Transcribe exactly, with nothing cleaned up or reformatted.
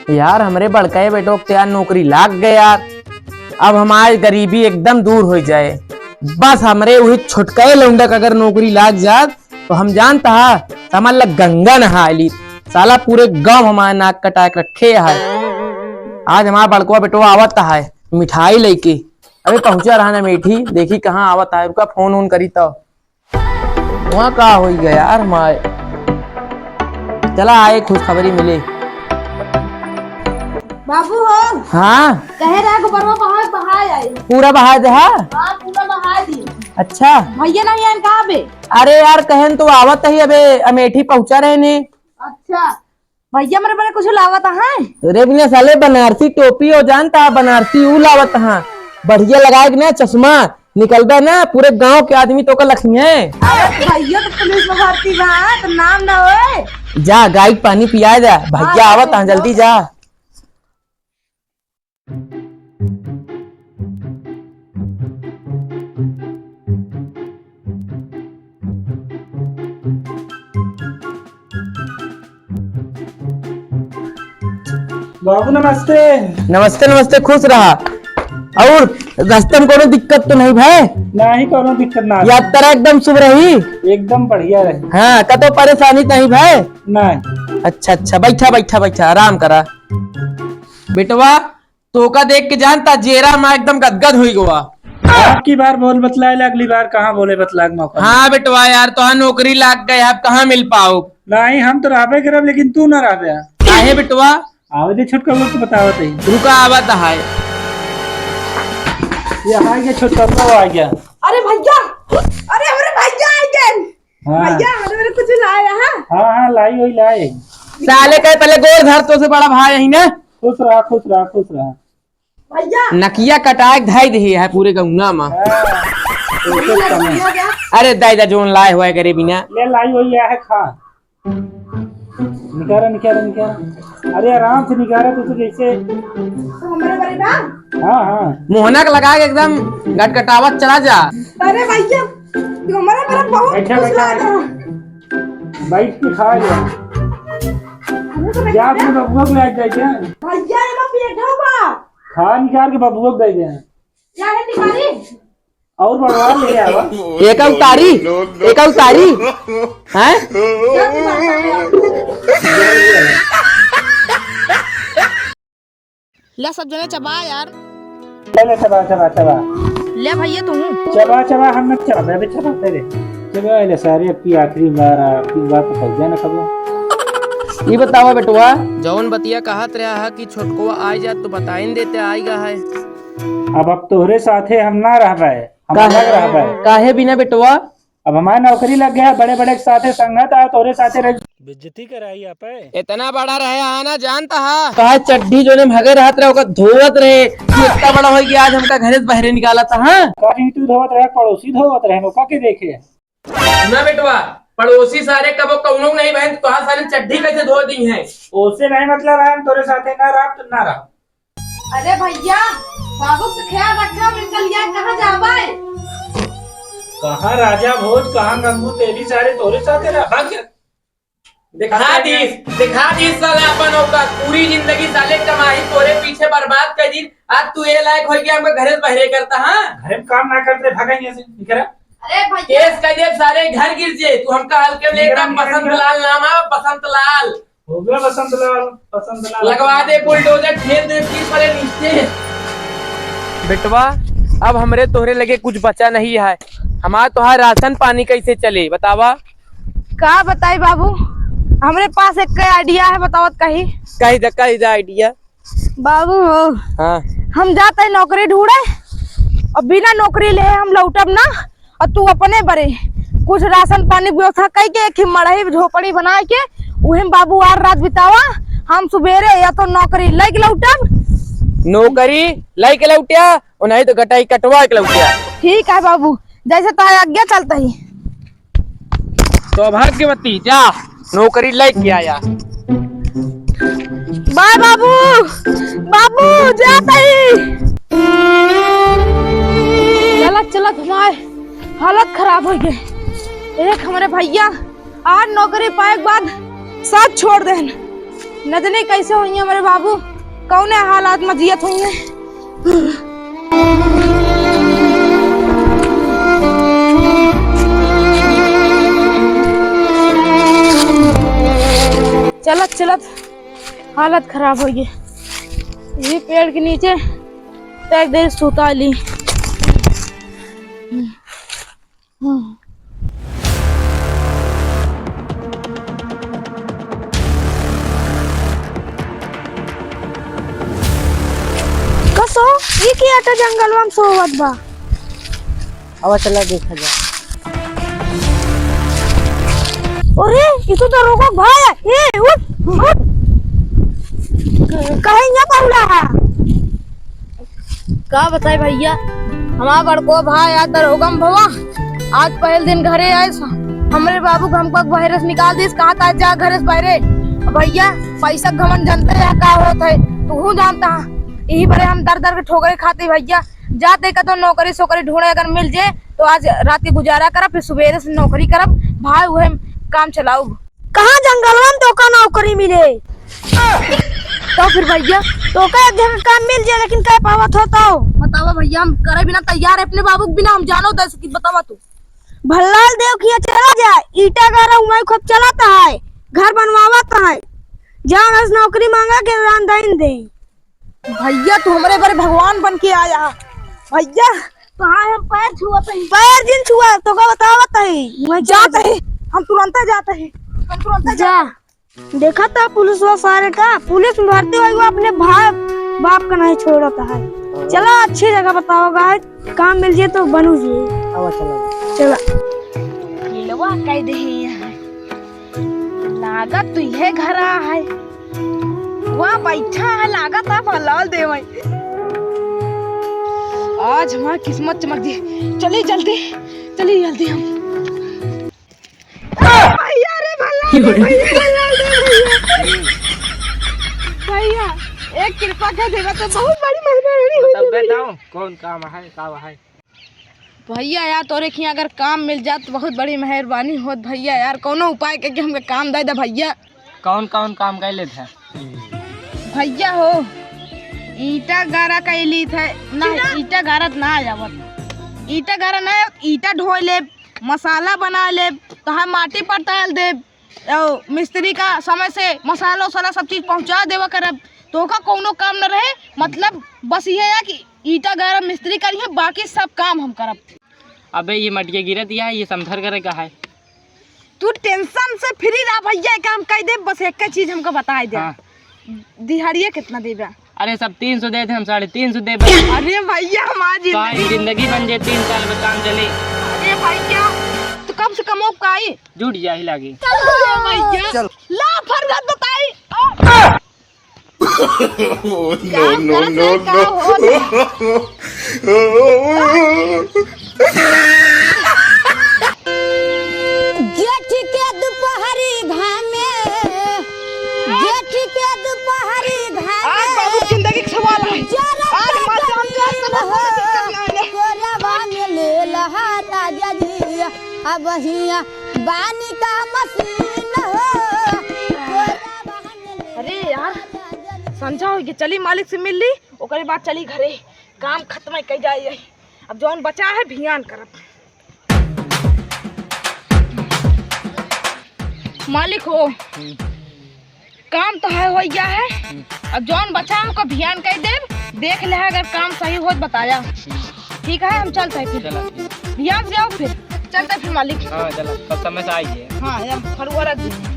यार, हमरे बड़कए बेटवा के तो यार नौकरी लाग गए यार। अब हमार गरीबी एकदम दूर होइ जाए। बस हमरे उही छोटकए लौंडा के अगर नौकरी लाग जात, तो हम जानत हा, समझ ल गंगा नहाए ली। साला पूरे गाँव हमार नाक कटाए के रखे है। आज हमार बड़कवा बेटवा आवत है मिठाई लइके। अबे पहुँचा रहा ना मीठी, देखी कहाँ आवत है, रुका फोन वोन करी तो। वहाँ का होइ गया यार माय। चला आए, खुशखबरी मिले। बाबू हो। हाँ। कहे रहा गोबरवा बहाए, बहाए आए। पूरा बहाए दे, हाँ? हाँ, पूरा बहाए दी। अच्छा। भैया ना यार का बे? अरे यार, कहन तो आवत ही, अबे अमेठी पहुँचा रहे ने। अच्छा। भैया, मेरे बड़े कुछ लावत हैं। अरे बिना साले बनारसी टोपी हो जानता है, बनारसी ऊ लावत हैं। बढ़िया लगाए के ना चश्मा, निकलबे ना, पूरे गांव के आदमी तोका लखिए। अरे भैया, तो पुलिस में भर्ती बा, तो नाम ना होए। जा, गाय के पानी पिया जा, भैया हाँ, आवत हैं, जल्दी जा। बाबू नमस्ते। नमस्ते, नमस्ते, खुश रहा। और रास्ते में कोनो दिक्कत तो नहीं भए? नहीं, कोनो दिक्कत ना। यात्रा एकदम शुभ रही? एकदम बढ़िया रही। हाँ, कतो परेशानी तो नहीं भए? नहीं। अच्छा, अच्छा, बैठा, बैठा, बैठा, आराम करा। बेटवा, तोका देख के जानता जेरा मा एकदम गदगद हुई गवा। आपकी बार बोल बतलाए ला, अगली बार कहाँ बोले बतलाए के मौका हाँ मिला। बेटवा यार, तोहार नौकरी लाग गए, अब कहाँ मिल पाओ? नहीं, हम तो रहबे करब, लेकिन तू ना रहबे। काहे बेटवा? आवे दे छोटका लोग को बतावत है। रुका आवत है। ये आ गया छोटका लोग आ गया। अरे भैया, अरे हमरे भैया आ गए। हाँ। भैया, हमरे मेरे कुछ लाया है? हाँ, हाँ, लाई वही लाई। साले कहे पहले गोड़ धर, तो से बड़ा भाई यही ना। खुश रहा, खुश रहा, खुश रहा। भैया। नकिया कटाए के धाई दे है पूरे गौना मा। हाँ। अरे दाई दा जोन लाए हुआ करे बिना। ले लाई वही है खा। निकारा, निकारा, निकारा। अरे आराम से निकारा, तू तो जैसे तो हमरे बरे बा? हाँ, हाँ। मोहना के लगा के एकदम गटगटावत चला जा। अरे भैया, तू हमारा बड़ा बहुत बैठा, कुछ बैठा, लाग बैठा। रहा। बैठ के खा ले। हमरे को जा बैठा अपने दे। बबुआ को ले जाए क्या? भैया, ये लो पेट है बा। खा निकाल के बबुआ को दे दे। क्या है निकाली? और बढ़वा ले आवा। एक उतारी, एक उतारी। हैं? ले सब जने चबा यार। ले, ले, चबा, चबा, चबा। ले भैया तू। चबा, चबा, हम न चबा, अबे चबा तेरे। चबा, ले सारे, अब की आखिरी बार, अब की बार तो पहुंच जाए ना कबो। ई बतावा बेटवा। जौन बतिया कहत रहा है कि छोटकवा आइ जात तो बताइन देते आइ गा है। अब, अब तोहरे साथे हम ना रहबे, हम का-, अलग रहबे। काहे बिना बेटवा? अब हमार नौकरी लग गया, बड़े बड़े के साथे संगत आ, तोरे साथे रह। बेइज्जती कराई आपे। इतना बड़ा रहे हा ना जानता हा। कहा चड्ढी जोने में हगे रहत रहे, ओकर धोवत रहे, कि इतना बड़ा होइ गया आज हमका घरे से बहरे निकालत हा। का जी तू धोवत रहे, पड़ोसी धोवत रहे, ओका के देखे? ना बेटवा, पड़ोसी सारे कबो कौनो नहीं बहन, तोहार सारे चड्ढी कैसे धो दी हैं? ओसे नहीं मतलब है, हम तोरे साथे ना रह, तो ना रह। अरे भैया, बाबू के ख्याल रखा, इनका लिया कहाँ जाबे? कहाँ राजा भोज, कहाँ गंगू तेरी, सारे तोरे साथे रह। भाग जा। दिखा दीस, दिखा दीस साला अपन औकात। पूरी जिंदगी साले कमाई तोरे पीछे बर्बाद कर दी। आज तू ये लायक हो गया, हमको घरे से बहरे करता, हाँ? घरे में काम ना करते, भागा यहाँ से, निकल। अरे भैया। केस कर दे, सारे घर गिर जे। तू हमका हल्के में लेता, निकल, निकल, बसंत निकल। लाल नाम है, बसंत लाल। हो गया बसंत लाल, बसंत लाल। लगवा दे बुलडोजर, ठेल दे पीस वाले नीचे। बेटवा, अब हमरे तोहरे लगे कुछ बचा नहीं है। हमार तोहार राशन पानी कैसे चले, बतावा? का बताई बाबू, हमरे पास एक idea है, बतावत कही। कही द, कही द idea। बाबू हो, हाँ। हम जाते हैं नौकरी ढूंढे, और बिना नौकरी ले हम लौटब ना। और तू अपने बरे कुछ राशन पानी व्यवस्था कई के एक ही मड़ही झोपड़ी बनाए के उहे में बाबू आर रात बितावा। हम सुबेरे या तो नौकरी लइके लौटब। नौकरी लइके लौटिया, और नहीं तो गटाई कटवा के लौटिया। ठीक है बाबू, जैसे ताय आज्ञा चलता ही। सौभाग्यवती जा। नौकरी लइके आया। बाय बाबू, बाबू जात ही। चलत चलत हमार हालत खराब होइ गए। एक हमरे भैया आज नौकरी पाए के बाद साथ छोड़ देन। न जाने कैसे होइहैं हमरे बाबू, कौने हालात में जियत होइहैं। चलत चलत हालत खराब होइ गै। यही पेड़ के नीचे तैक देर सुता ली। कसो, ई के आटा जंगलवा में सोवत बा? आवा चला देखा जा। अरे, ई तो दरोगा भाई है। ए, उठ, उठ। कहीं ना पहुला है। का बताई भइया, हमार बड़को भाई आज दरोगा में भवा, आज पहले दिन घरे आइस, हमरे बाबू के हमको बहरे से निकाल दिस, कहा था जा घरे से बहरे। भइया, पैसा के घमंड जानते हैं का होत है, तू जानता है। यही बरे हम दर दर के ठोकरे खाते भइया, जाते कतो नौकरी सोकरी ढूंढे, अगर मिल जाए तो आज रात के गुजारा करब, फिर सुबेरे से नौकरी करब, भाई उहे काम चलाउब। कहाँ जंगलवा में तोका नौकरी मिले? तो फिर भइया, तोका एक जगह काम मिल जाए, लेकिन कह पावत हो तो? बतावा भइया, हम करे बिना तैयार है, अपने बाबू के बिना हम जानो दस की, बतावा तू। भल्लाल देव खिया चला जा, ईटा गारा उमाई खूब चलत है, घर बनवावत है, जा बस नौकरी मांगा के रान दाइन दे। भइया, तू हमरे बरे भगवान बन के आया है। भइया, तो हाँ, हम पैर छुअत हई। पैर जिन छुआ, तोका बतावत हई। मैं जात हई, हम तुरंते जात हई, हम तुरंते जा। जात हई। देखा था पुलिस वा सारे का, पुलिस में भर्ती होई, वो अपने भाई बाप का नहीं छोड़त है। चला, अच्छी जगह बताओ गाय, काम मिल जाए तो बनू जी। आवा, चला। चला। ये लोग कह दे हैं यहाँ। लागत तो यह घर आ है। वहाँ बैठा है, लागत है भल्लाल देव है। आज हमारी किस्मत चमक दी। चली जल्दी, चली जल्दी हम। भइया रे, भल्लाल देव भइया, भल्लाल देव भइया। भइया, एक कृपा कर देवा तो बहुत बड़ी मेहरबानी हो तब जाई। बताओ, कौन काम है, का है? भइया यार, तोरे खियाँ अगर काम मिल जात तो बहुत बड़ी मेहरबानी होत भइया यार, कौनो उपाय करके हमके काम दे दे भइया। कौन कौन काम कर लेत है? भइया हो, ईटा गारा कर लीत है ना, ईटा गारा त ना आवत, ईटा गारा ना आवत, ईटा ढोए लेब, मसाला बना लेब, तोहार माटी पटाल देब, और मिस्त्री का समय से मसाला उसाला सब चीज पहुँचा देवा करब, तोहका कौनो काम न रहे, मतलब बस ये है कि ईटा गारा मिस्त्री करिहैं, बाकी सब काम हम करब। अबे ये मटिया गिरत या है, ये समथर करे का है? तू tension से free रह भइया, एक काम कह दे, बस एक चीज हमका बताए दे। हाँ। दिहाड़िया कितना देबा? अरे सब तीन सौ देत है, हम साढ़े तीन सौ देबे। अरे भइया, हमार सारी जिंदगी जिंदगी बन जाए, तीन साल में काम चले। अरे भइया, तू कम से कम का आई? जुट जाही लागी। अरे भइया, चल। ला फरगत बताई। Oh, no, no, no, no। जेठ के दुपहरी घामे, जेठ के दुपहरी घामे। आज बाबू जिंदगी के सवाल है। जरा आज हमारे जमीन जान का हो, कोरवा में ले लहा राजा जी। अब हिया बानी का मशीन हो, कोरवा में ले लहा राजा जी। अरे यार, संझा होइ गै, चली मालिक से मिल ली, ओकरे बाद चली घरे, काम खतम है, कई जाए यही। अब जौन बचा है, भियान करब। मालिक हो, हम्म। काम तो है, होइ गया है। हम्म। अब जौन बचा है, ओका भियान कई देब, देख ले, अगर काम सही होत बताया। हम्म। ठीक है, हम चलत है फिर। चला। भियान से आओ फिर, चलत है फिर मालिक। हाँ, चला, सब समय से आइए। हाँ, यार, फरुआ रख दी।